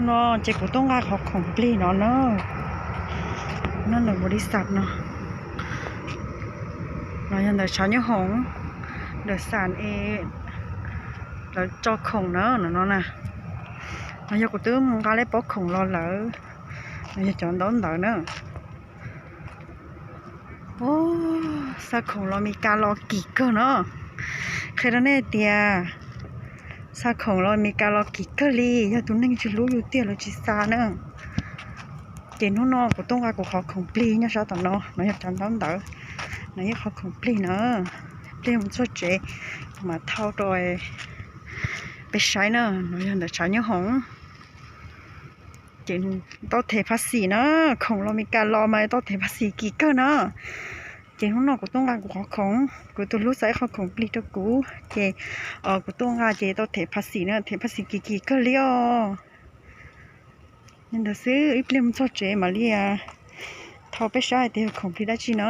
No ces kuv tuaj nqa qhov khoom plig no na, no ntawm npau li xam no, no yog ntawm tshav nyob hoom, ntawm xam es lawv tso khoom na no na. No yog kuv twb mus nqa lawv pob khoom los lawm, no yog cov ntaub ntawv na. Xa khoom los Meskas los kim kawg no. Qhia rau nej tias xa khoom los Meskas los kim kawg li, yog tus neeg tsis hlub yus tiag lawv tsis xa na. Ces hnub no kuv tuaj nqa kuv qhov khoom plig nyob sab tom no, no yog cov ntaub ntawv, no yog qhov khoom plig na. Plig mus txog tsev kuv mam thau rau peb saib na, no yog ntawm tshav nyob hoom. Ces tau them phaj xim na, khoom los Meskas los mas tau them phaj xim kim kawg na. Ces hnub no kuv tuaj nqa kuv qhov khoom, kuv tus hlub xa ib qhov khoom plig rau kuv, ces kuv tuaj nqa ces tau them phaj xim na, them phaj xim kim kim kawg li os. Li ntawd xwb, ib pliag mus txog tsev mam li thau peb saib hais tias yog khoom plig dab tsi na.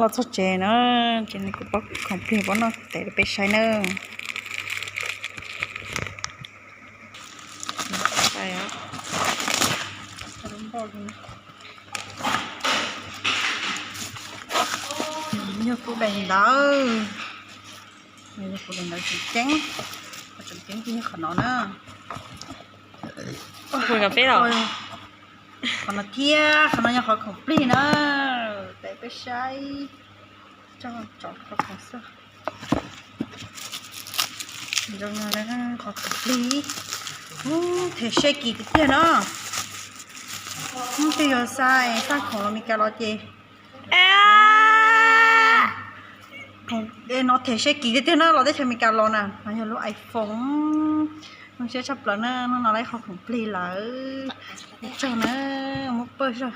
Los txog tsev na, ces kuv pom khoom plig pab noj kuv tev rau peb saib na. Yog kuv daim ntawv, yog kuv daim ntawv tseem ceeb, tseem ceeb ces yog qhov no na. Qhov no thiab, qhov no yog qhov khoom plig na, tev peb saib. Tso qhov khoom xwb. Zoo no, qhov khoom plig, them se kim tiag tiag no. Hnub twg yog xa, xa khoom los Meskas los ces no them se kim tiag tiag na, los teb chaws Meskas los na. No yog lub iPhone, zoo siab tshaj plaws na, hnub no lawv qhov khoom plig lawm. Tsaug na, muab pawj zog.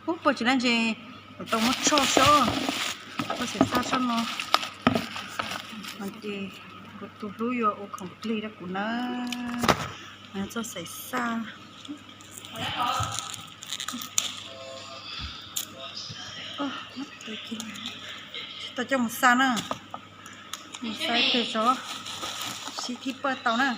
Ub, pawj tsis laib ntshe kuv tau muab tshoj soj, txoj xaim xaj tshoj no. No ces kuv tus hlub yuav ua khoom plig rau kuv na, txoj xaim xaj. Tsis tau coj mus xa na, mus xa ib pliag tso, sib thib pawj tau na.